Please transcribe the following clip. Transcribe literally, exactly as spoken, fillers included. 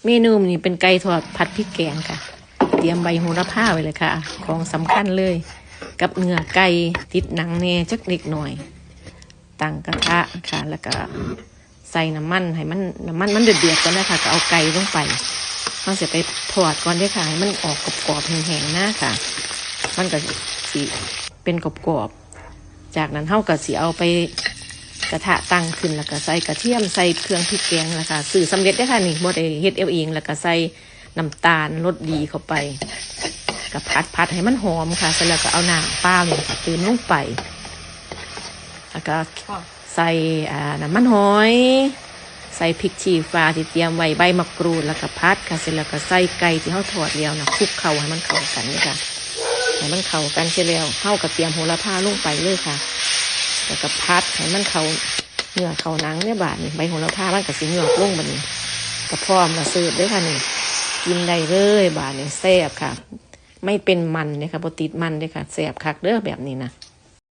เมนูนี้เป็นไก่ทอดผัดพริกแกงค่ะ เตรียมใบโหระพาไว้เลยค่ะ ของสำคัญเลย กับเนื้อไก่ติดหนังแหน่จักเล็กน้อย ตั้งกระทะค่ะ แล้วก็ใส่น้ำมันให้มัน น้ำมันมันเดือดๆก่อนนะคะ ก็เอาไก่ลงไป เราจะไปทอดก่อนเด้อค่ะ ให้มันออกกรอบๆแห้งๆนะค่ะ มันก็สิเป็นกรอบๆ จากนั้นเราก็สิเอาไปกระทะตั้งขึ้น แล้วก็ใส่กระเทียม ใส่เครื่องพริกแกงแล้วค่ะ ซื้อสำเร็จเด้อค่ะนี่ บ่ได้เฮ็ดเอาเอง แล้วก็ใส่น้ำตาลรสดีเข้าไป ก็ผัดผัดให้มันหอมค่ะ เสร็จแล้วก็เอาน้ำเปล่านี่ค่ะเติมลงไป แล้วก็ ค่ะ ใส่อ่าน้ำมันหอย ใส่พริกชี้ฟ้าที่เตรียมไว้ ใบมะกรูด แล้วก็ผัดค่ะ เสร็จแล้วก็ใส่ไก่ที่เราทอดแล้วนะ คลุกเข้าให้มันเข้ากันเลยค่ะ ให้มันเข้ากันเสร็จแล้ว เราก็เตรียมโหระพาลงไปเลยค่ะ แล้วก็ผัดให้มันเข้าเนื้อเข้าหนังเนี่ย บาดนี้ใบโหระพามันก็สิงอกลง บาดนี้ก็พร้อมละเสิร์ฟเลยค่ะนี่ กินได้เลย บาดนี้แซ่บค่ะ ไม่เป็นมันเลยค่ะ บ่ติดมันเลยค่ะ แซ่บคักเด้อแบบนี้นะ